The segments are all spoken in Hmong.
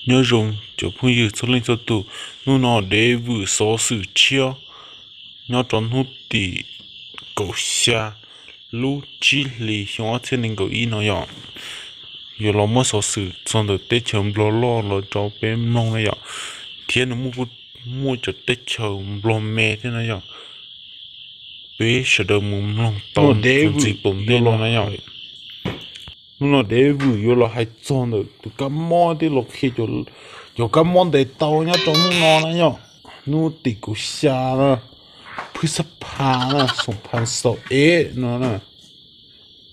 Nyob zoo cov phooj ywg txhua leej txhua tus, hnub no dev vwm xov xwm tshiab nyob rau hnub tim kaum xya lub tsib hlis xyoo ob txhiab nees nkaum ib no yom. Yuav los muab xov xwm txog ntawm teb chaws Nplog loj los rau peb mloog na yom, thiab nws muaj cov teb chaws Nplog me thiab na yom. Peb sawv daws mus mloog tau ntxiv tom ntej no na yom. Hnub no dev vwm yuav los hais txog ntawm tus kab mob tib los qhia cov kab mob ntes tau nyob rau hnub no na yom. Hnub tim kaum xya na, phwj xab pha na, xoom pha xaum ev no na.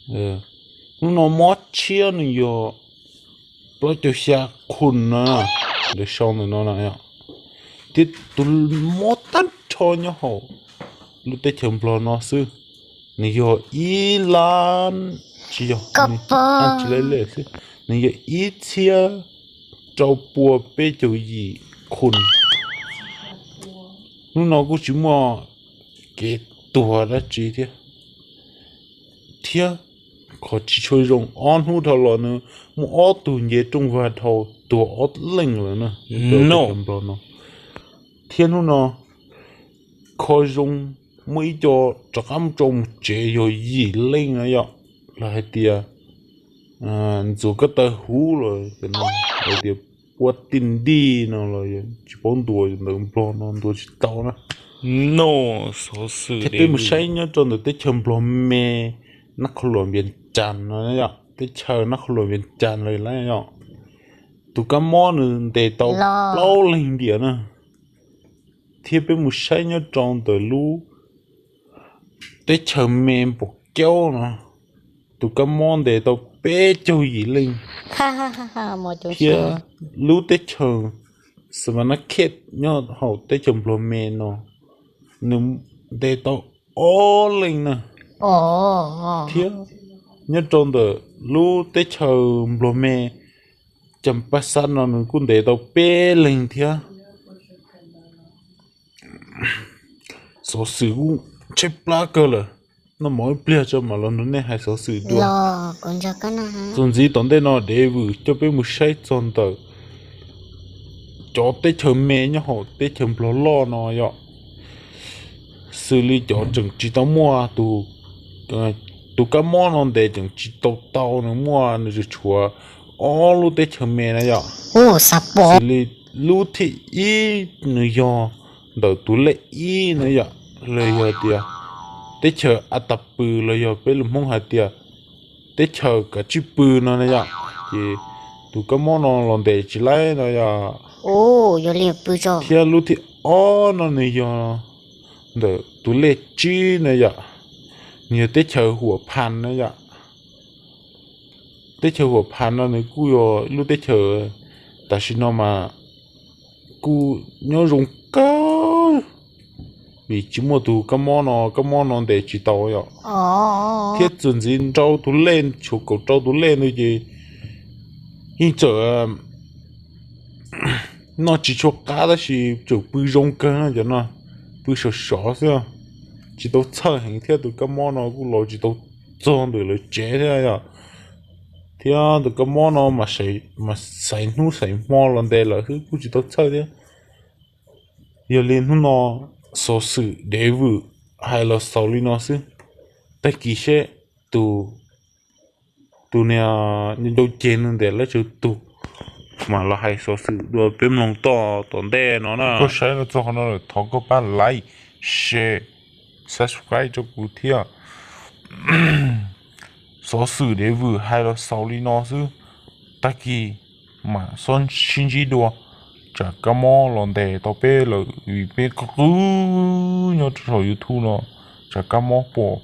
Hnub no mob tshiab nws yog plaub caug xya khun no, ntawm sau ntawm no na yom. Thiab tus mob tag nrho nyob hauv lub teb chaws Nplog no xwb, nws yog ib lab, tsis yog, tsis lab lej xwb, nws yog ib txhiab rau pua peb caug yim khun. Hnub no kuj tsis muaj kev tuag dab tsi thiab, thiab qhov tsis tshua zoo ob hnub dhau los nws muaj ob tug nce rooj vag dhau tuag ob leeg lawm na, rau peb cov Nplog no. Thiab hnub no kho zoo muaj ib co rov qab mus tso mus tsev yog yim leej na yom, los hais tias ntxuav koj taw huv los hais tias pua tij ntij no los tsis paub ntuas ntawv Nplog no ntuas tsis tau na. Thiab peb mus saib nyob rau ntawm teb chaws Nplog me, nab qhov luam Vias Cas no yom, teb chaws nab qhov luam Vias Cas lawm yom, tus kab mob nws ntes tau plaub leeg ntiam na. Thiab peb mus saib nyob rau ntawm lub teb chaws me Npom Kaub no, tus kab mob ntes tau peb caug yim leej. Thiab lub teb chaws Xas Vas Nas Khej nyob hauv teb chaws Nplog me no, nws ntes tau ob leeg na. Thiab nyob rau ntawm lub teb chaws Nplog me Cas Paj Xab no nws kuj ntes tau peb leeg thiab. Xov xwm kuj tshaib plab kawg lawm. Noj mov ib pliag tso mam los nrog nej hais xov xwm dua. Txuas ntxiv tom ntej no dev vwm coj peb mus saib txog ntawm cov teb chaws me nyob hauv teb chaws Nplog loj no yom. Xws li cov tseem tsis tau muaj tus kab mob no ntes, tseem tsis tau tau nws muaj, nws tsuas tshuav ob lub teb chaws me na yom. Xws li lub thib ib nws yog ntawm tus lej ib na yom, los yog tias teb chaws A Tas Pw los yog peb lus Hmoob hais tias teb chaws Kav Tsij Pw no na yom. Ces tus kab mob no los ntes tsis laib no yom. Thiab lub thib ob no nws yog ntawm tus lej tsib na yom, nws yog teb chaws Huam Phas na yom. Teb chaws Huam Phas no nws kuj yog lub teb chaws tam sim no mas kuj nyob zoo kawg, vim tsis muaj tus kab mob no, kab mob no ntes tsis tau yom. Thiab txuas ntxiv rau tus lej, tshuav kaum rau tus lej ntawd ces yeej txawm noj tsis tshua qab tab sis tseem pw zoo kawg no, cov no pw sov sov xwb, tsis tau txhawj heev thiab tus kab mob no kuj los tsis tau txog ntawm lawv tsev thiab yom. Thiab tus kab mob no mas xaiv hnub xaiv hmo los ntes lawm xwb kuj tsis tau txhawj thiab. Yog li hnub no xov xwm dev vwm hais los xaus li no xwb. Tag kis seb tus, tus niag ncau ceg no ntes lawv tsawg tus, mam los hais xov xwm dua peb mloog toj tom ntej no na. Koj saib los txog qhov no lawm thov koj pab like, share, subscribe rau kuv thiab. Xov xwm dev vwm hais los xaus li no xwb. Tag kis mam xob sib ntsib dua. Tsam kab mob los ntes tau peb lawm vim peb qw qw nyob rau saum YouTube no, tsam kab mob pom